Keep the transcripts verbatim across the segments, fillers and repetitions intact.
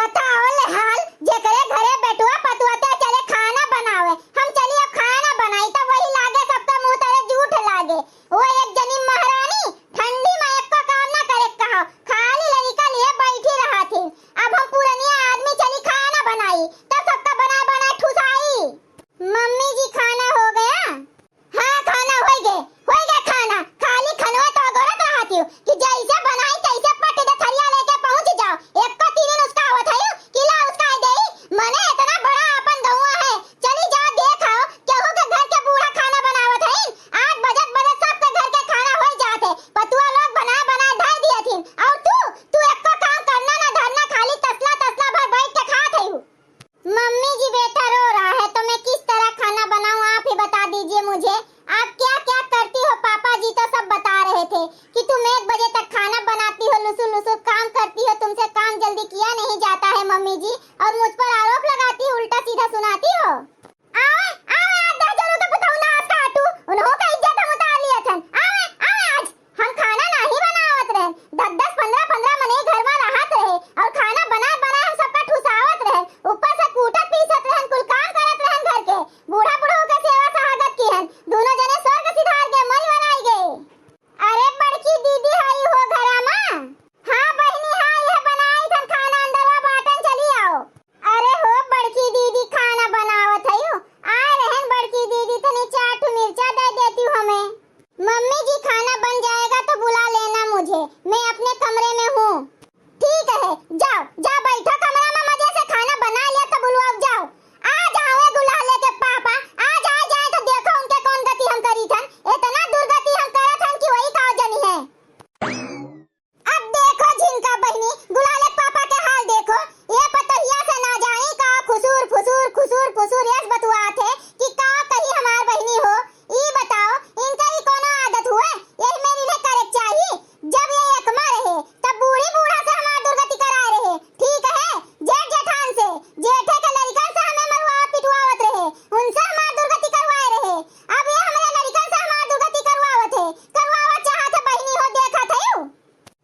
बताओ ले हाल, जेकरे घरे बेटुआ पतुआ ते चले खाना बनावे, हम चली अब खाना बनाई, तब वही लागे सबका मुंह तरे जूठ लागे। वो एक जनी महारानी ठंडी में एको काम ना करे कहो, खाली लड़िका लिए बैठी रहत ही। अब हम पुरनिया आदमी चली खाना बनाई, तब सबका बना बना ठुसाई। मम्मी जी, खाना हो गया? हाँ, खाना होई गे, होई गे खाना। खाली खनवा तो अगोरत रहत हियो कि जैसे बनाई तैसे पट दे थरिया लेके पहुँच जाओ। एको तीन उसका आवत है कि ला उसका देई। मने इतना बड़ा आपन गौवा है, चली जाओ देख आओ, केहू के घर के बूढ़ा खाना बनावत है। आठ बजत बजत सबके घर के खाना होई जात है, पतुआ लोग बना बना धर दिए थिन। और तू, तू एको काम करना ना धरना, खाली तसला तसला भर बैठ के खात है। मम्मी जी, बेटा रो रहा है तो मैं किस तरह खाना बनाऊं, आप ही बता दीजिए मुझे। आप क्या क्या करती हो, पापा जी तो सब बता रहे थे कि तुम एक बजे तक खाना बनाती हो, लुसुर लुसुर काम करती हो, तुमसे काम जल्दी किया नहीं जाता है मम्मी जी, और मुझ पर आरोप लगाती हो, उल्टा सीधा सुनाती हो। आवे, आवे, आज दस जनों के पुतौना आज काटू, उन्हों का इज्जत हम उतार लिया थन। आवे, आवे आज। हम खाना नाही बनावत रहन, दस दस पन्द्रह पन्द्रह मनई घर मा रहत रहे और खाना बनाए बनाए हम सबका ठुसावत रहन, ऊपर से कूटत पीसत रहन, कुल काम करत रहन घर के। बूढ़ा बुढ़ऊ के सेवा सहागत किहन, दोनों जने स्वर्ग सिधार गए, मल मराई गए। अरे बड़की दीदी हई हो घरा मा? हाँ बहिनी हाँ, यह बनाई थन खाना, अंदरवा बाटन, चली आओ। अरे हो बड़की दीदी, खाना बनावत हयू? आए रहन बड़की दीदी, तनी चार ठो मिर्चा दे देती हमें। मम्मी जी, खाना बन जाएगा तो बुला लेना मुझे, मैं अपने कमरे में हूँ। ठीक है, जाओ, जा बैठो कमरा में, मजे से खाना बना लिया तो बुलवाओ, जाओ। आ जाओ ए गुलाले के पापा, आ जाए, जाए तो देखो उनके कौन गति हम करी थन, इतना दुर्गति हम करत हन कि वही का जनी है। अब देखो झिनका बहिनी, गुलाले पापा के हाल देखो। ये पतोहिया से ना जानी का खुसूर फुसूर, खुसूर फुसूर यस बतुआत है कि का कही हमार बहिनी हो। ई बताओ, इनका ई कोनो आदत हुए? यही में इन्हें करे के चाही। जब ये एकमा रहे, तब बूढ़ी बूढ़ा से हमार दुर्गति कराए रहे। ठीक है, जेठ जेठान से, जेठे के लड़िकन से हमें मरुआ पिटवावत रहे, उनसे हमार दुर्गति करवाए रहे। अब ये हमरे लड़िकन से हमार दुर्गति करवावत है, करवावत चाहत है बहिनी हो, देखत है यू।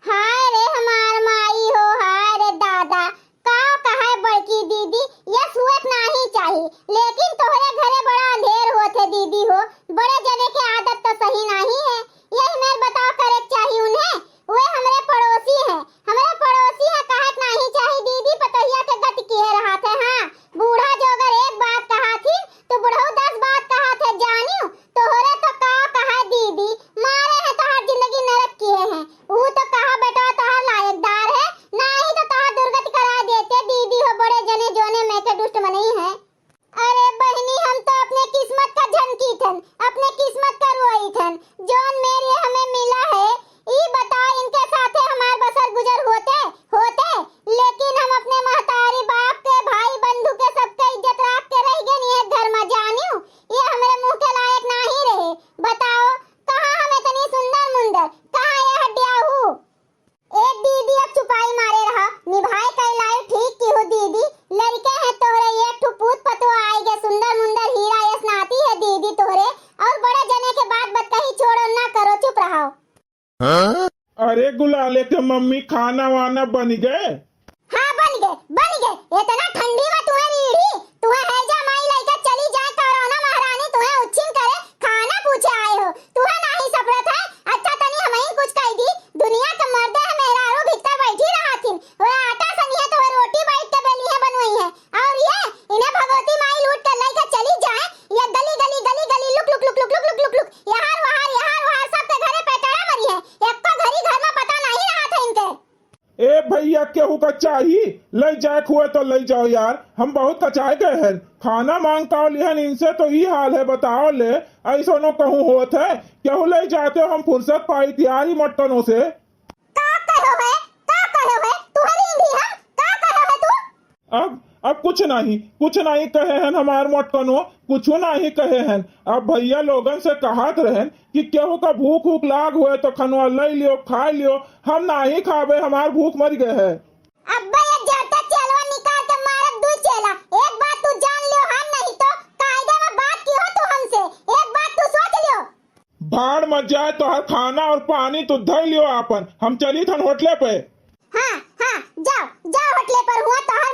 हाय रे हमार माई हो, हाय रे दादा, का कहे बड़की दीदी, यस हुए के नाही चाही, लेकिन तोहरे घरे बड़ा अंधेर होत है दीदी हो, बड़े जने के आदत तो सही नाही है, यही मेर बताओ करे के चाही उन्हें, वे हमरे पड़ोसी हैं, हमरे पड़ोसी हैं, कहे के नाही चाही दीदी, पतोहिया के गति किहे रहत है, हाँ, बूढ़ा जो अगर एक बात कहा थी, तो बुढ़ऊ दस बात कहा थे, जानियो, तोहरे तो का कहा दीदी, मारे हैं तोहार जिंदगी नरक किहे हैं। ऊ तो कहा बेटवा तोहार लायकदार है, नाही तो तोहार दुर्गति करा देते दीदी हो, बड़े जने जोने में के दुष्ट मनई है। अरे बहिनी, हम तो अपने किस्मत का झनकी थन, अपने किस्मत का रोई थन, जौन मेरे हमें मिला है। ई बताओ, इनके साथे हमार बसर गुजर होते, होते, लेकिन हम अपने महतारी बाप के, भाई बंधु के, सबके इज्जत राख के रह गए एक घर में, जानियो। ये हमरे मुंह के लायक नाही रहे। बताओ, कहाँ हम इतनी सुंदर मुंदर, कहाँ ये हड्डियाहू? ए दीदी, अब चुपाई मारे रहा, निभाए कई लाए ठीक की हो दीदी। लड़के हैं तोहरे, एक ठो पूत पतोह आएगे, सुंदर मुंदर हीरा यस नाती है दीदी तोहरे। और बड़े जने के बात बतकही छोड़ो, ना करो, चुप रहो। अरे गुलाले के मम्मी, खाना वाना बन गए? हाँ बन गए, बन गए। इतना ठंडी में तुम्हें रीढ़ी, तुम्हें हैजा माई लेके चली जाए, कोरोना महारानी तुम्हें उच्छिन करे, खाना पूछे आए हो, तुम्हें नाही सफरत है। अच्छा तनी हमही कुछ कह दी, दुनिया के मर्दे है मेहरारू भीतर बैठी रहथिन, वे आटा सनिया तो वे रोटी बैठ के बेली है बनवाई है। और ये इन्हें भगवती माई लूट के लेके चली जाए, ये गली गली गली गली लुक लुक लुक लुक लुक लुक लुक लुक, यहार वहार यहार वहार सबके घरे पेटाड़ा मरी है, एको घड़ी घर में पता नहीं रहा था इनके। ए भैया, केहू का चाही, ले जाए के हुए तो ले जाओ यार, हम बहुत कचाए गए हैं। खाना मांग का लिहन, इनसे तो ई हाल है, बताओ ले, ऐसो नो कहूँ होत है, केहू ले जाते हो, हम फुर्सत पाई तिहारी मटकनों से। का कहो है, का कहो है, तुहरी भी हम, का कहो है तू? अब, अब कुछ नहीं, कुछ नहीं कहे हन हमार मोटकनो, कुछ नहीं कहे हन। अब भैया लोगन से कहत रहन कि केहू का भूख उख लाग हुए तो खनवा ले लियो, खा लियो, हम नहीं खाबे, हमार भूख मर गए है। अब्बे ये जरता चेलवा निकाल के मारब दू चेला। एक बात तू जान लियो, हम नहीं तो कायदे में बात की हो तू हमसे, एक बात तू सोच लियो। भाड़ मत जाए तोहर खाना और पानी, तू धर लियो आपन, हम चली थन होटले पे। हाँ, हाँ, जाओ, जाओ होटले पर, हुआ तोहर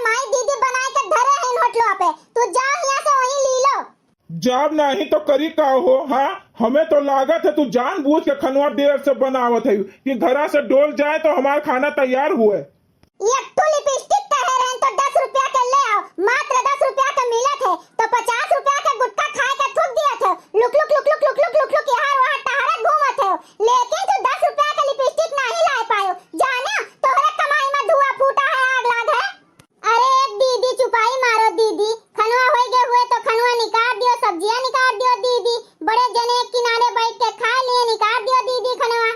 जाब नाहीं तो करी का हो, हाँ? हमें तो लागत है तू जानबूझ के खनवा देर से बनावत है कि घरा से डोल जाए तो हमार खाना तैयार हुए। एक ठो लिपस्टिक कहे रहन तो दस रुपया के ले आओ, मात्र दस रुपया के मिलत है, तो पचास रुपया के गुटखा खाए के थूक दियत है, लुक लुक लुक लुक लुक लुक लुक लुक यहाँ वहाँ टहरत घूमत है, लेकिन तू दस रुपया के लिपस्टिक नाहीं लाए पायो, जाने तोहरे कमाई में धुआं फूटा है, आग लाग है। अरे दीदी चुपाई मारो दीदी, खनवा होई गे हुए तो खनवा निकाल दियो, सब्जियां निकाल दियो दीदी, बड़े जने एक किनारे बैठ के खा लिए, निकाल दियो दीदी खनवा।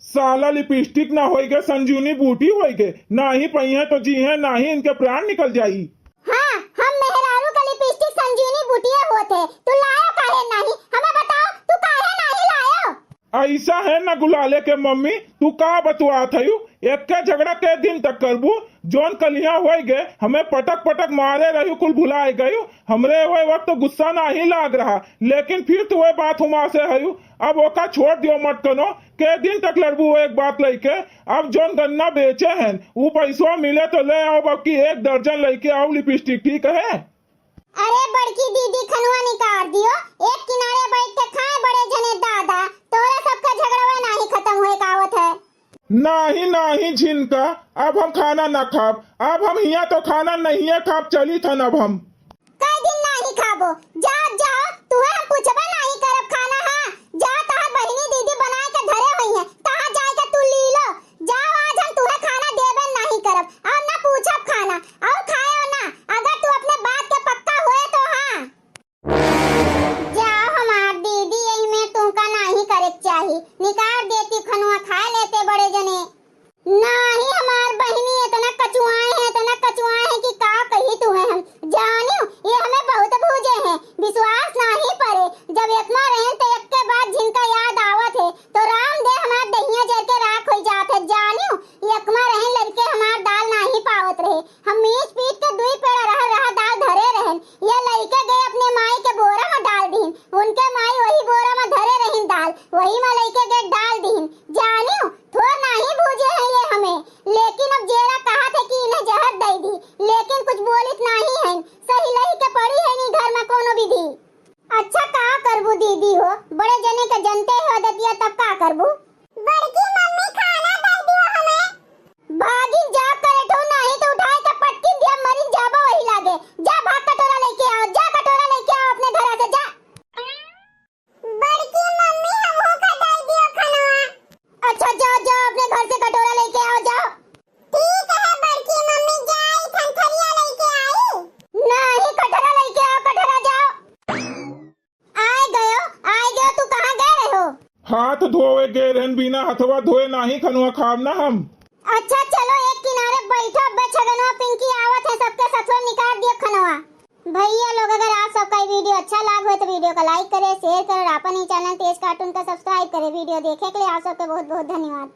साला लिपस्टिक ना होई गे, संजीवनी बूटी होई गे। नाहीं पइहें तो जीहें, नाहीं इनके प्राण निकल जाई। हाँ, हम मेहरारू का लिपस्टिक संजीवनी बूटिए होत है। तू लायो काहे नाहीं? हमें बताओ, तू काहे नाहीं लायो? अइसा है ना गुलाले के मम्मी, तू का बतुआत हयू? एक्के झगड़ा के दिन तक करबू? जौन कलिया होई गे, हमें पटक पटक मारे रही, कुल भुलाए गयू। हमरे ओए वक्त गुस्सा नाहीं लाग रहा, लेकिन फिर तू ओए बात हुमा से हयू। अब ओका छोड़ दियो मत कनो, के दिन तक लड़बू एक बात लइके? अब जौन गन्ना बेचे हन, ऊ पैसवा मिले तो ले आओ, बाकी एक दर्जन लइके आओ लिपस्टिक, ठीक है? अरे बड़की दीदी, खनवा निकाल दियो, एक किनारे बैठ के खाए बड़े जने दादा, तोरे सबका झगड़वा नाहीं खत्म होए का आवत है। नाहीं, नाहीं झिनका, अब हम खाना ना खाब, अब हम हियाँ तो खाना नहिए खाब, चलित हन अब हम। कई दिन नाहीं खाबो? जाओ, जाओ, तुहे हम पूछबे नाहीं करब खाना, हाँ? जाओ, तहार बहिनी दीदी बनाए के धरे होइहें, तहाँ जाए के तू ली लो। जाओ, आज हम तुहे खाना देबे नाहीं करब, और ना पूछब खाना, और खाएओ ना, अगर तू अपने बात के पक्का होए तो, हाँ। जाओ हमार दीदी, यही में तुमका नाहीं करे के चाही, निकाल देती खनवा, खाए लेते बड़े जने। नाहीं हमार बहिनी, इतना कचुआए हैं, इतना कचुआए हैं कि का कही तुहे हम। जानियो, ये हमें बहुत भूजे हैं, विश्वास नाहीं परे। जब एकमा रहेन तो एक्के बात झिनका याद आवत है, तो राम दे हमार दहिया जर के राख होई जात है। जानियो, एकमा रहेन लड़के हमार दाल नाहीं पावत रहे। हम मीच पीट के दुई पेड़ा रहा, रहा दाल धरे रहेन। ये लइके गए अपने माई के बोरा में डाल दीन। उनके माई वही बोरा में धरे रहीन दाल, वही में लइके गए डाल दीन। जानियो, थोर नाहीं भूजे हैं ये हमें, लेकिन अब जेरा कहा थे कि इन्हें जहर दे दी, लेकिन कुछ बोलित नाहीं हैं। सही लही के पड़ी है नी घर में कोनो विधि। अच्छा का करबू दीदी हो, बड़े जने के जनते हो दतिया, तब का करबू? बड़की मम्मी खाना दे दियो हमें। भागिन जा करे ठो, नाहीं तो उठाए के पटकिन दिया, मरिन जाबो वही लागे। जा भाग कटोरा लेके आओ, जा कटोरा लेके आओ अपने घरा से, जा। बड़की मम्मी हमहू का दे दियो खनवा। अच्छा जाओ, जाओ अपने घर से कटोरा लेके आओ, जाओ। ठीक है बड़की मम्मी, जाई थन थरिया लेके आई। नाहीं कटोरा लेके आओ, कटोरा जाओ। आए गयो, आए गयो, तू कहाँ गए रहो? हाथ धोवे गए रहन, बिना हथवा धोए नाहीं खनवा खाब ना हम। अच्छा चलो एक किनारे बैठो, अबे छगनवा पिंकी आवत है, सबके सथवा निकाल दियो खनवा। भैया लोग अगर आप सबका ये वीडियो अच्छा लाग हो तो वीडियो का लाइक करे, शेयर करे और अपन ही चैनल तेज कार्टून का सब्सक्राइब करे। वीडियो देखे के लिए आप सबके बहुत बहुत धन्यवाद।